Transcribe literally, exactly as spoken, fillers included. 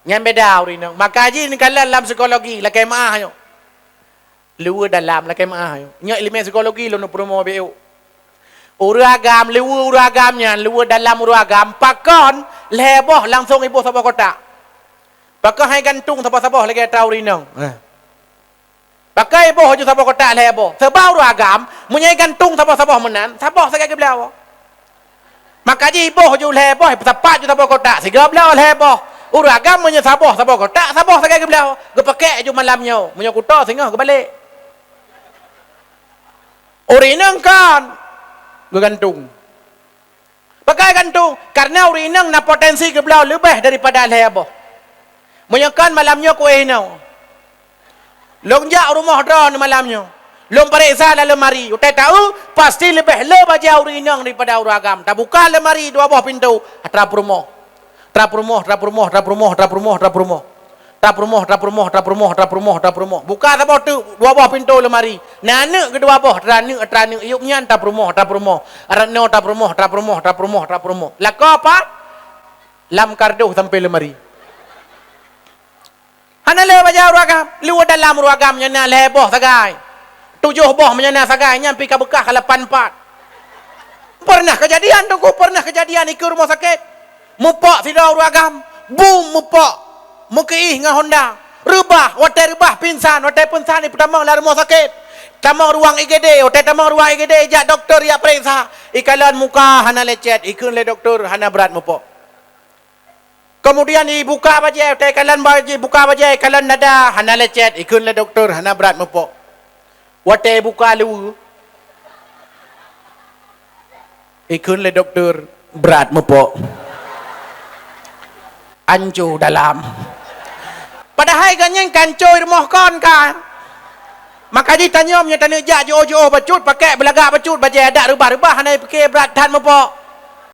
Nyan beda ureueng inong. Maka jih neukalon lam psikologi, lakèe meu'ah nyoe. Luweue dalam, lakèe meu'ah nyoe. Nyoe ileumèe psikologi lôn peurumoh beu. Ureueng agam, luweue ureueng agam nyan, luweue dalam ureueng agam, pakon lhèe boh langsông iboh saboh kotak. Pakon han igantung saboh-saboh lagèe atra ureueng inong. Nah. Pakon iboh ju saboh kotak lhèe boh. Seubab ureueng agam, meunyoe igantung saboh-saboh meunan, saboh sagai geubloe. Maka jih iboh ju lhèe boh, sapat ju saboh kotak, sigoe bloe lhèe boh. Ureueng agam meunyoe saboh, saboh kotak, saboh sagai geubloe. Geupakèk ju malam nyoe, meunyoe kuto singoh geubalek. Ureueng inong kon geugantung. Pakon gantung? Karena ureueng inong na potensi geubloe leubeh daripada lhèe boh. Meunyoe kon malam nyoe kuéh inoe. Lôn jak rumoh droeneuh malam nyoe. Lôn pareksa lam lemari. Watèe taeu, pasti leubeh le bajèe ureueng inong daripada ureueng agam. Tabuka lemari dua boh pintoe, atra peurumoh. Atra peurumoh, atra peurumoh, atra peurumoh, atra peurumoh, atra peurumoh. Atra peurumoh, atra peurumoh, atra peurumoh, atra peurumoh, atra peurumoh. Buka saboh teuk, dua boh pintoe lemari. Na aneuk keudua boh, atra aneuk, atra aneuk, iyup nyan atra peurumoh, atra peurumoh. Atra noe atra peurumoh, atra peurumoh, atra peurumoh, atra peurumoh. Lakoe pat? Lam kardus sampoe lemari. Hana le bajèe ureueng agam, luweue dalam ureueng agam nyan na lhèe boh sagai. Tujoh boh meunyoe na sagai, nyan pih ka beukah ka lapan pat. Pernah kejadian, Teungku, pernah kejadian ikeue rumoh sakét. Mupok sidroe ureueng agam, bum mupok, meukiih ngon honda. Reubah, watèe reubah pingsan, watèe pingsan ipeutamong lam rumoh sakét. Tamong ruang I G D, watèe tamong ruang I G D, jak dokto jak pareksa. Ikalon muka hana lecet, ikheun lé dokto hana brat mupok. Kemudian ibuka bajèe, watèe ikalon bajèe, ibuka bajèe, ikalon dada, hana lecet, ikheun lé dokto hana brat mupok. Watèe ibuka luweue, ikheun lé dokto brat mupok. Anco dalam. Padahai gobnyan ka anco i rumoh kon ka. Maka jih tanyoe meunyoe taneuk jak jiôh-jiôh bacut, pakèk beulagak bacut, bajèe adak reubah-reubah, hana pike brat that mupok.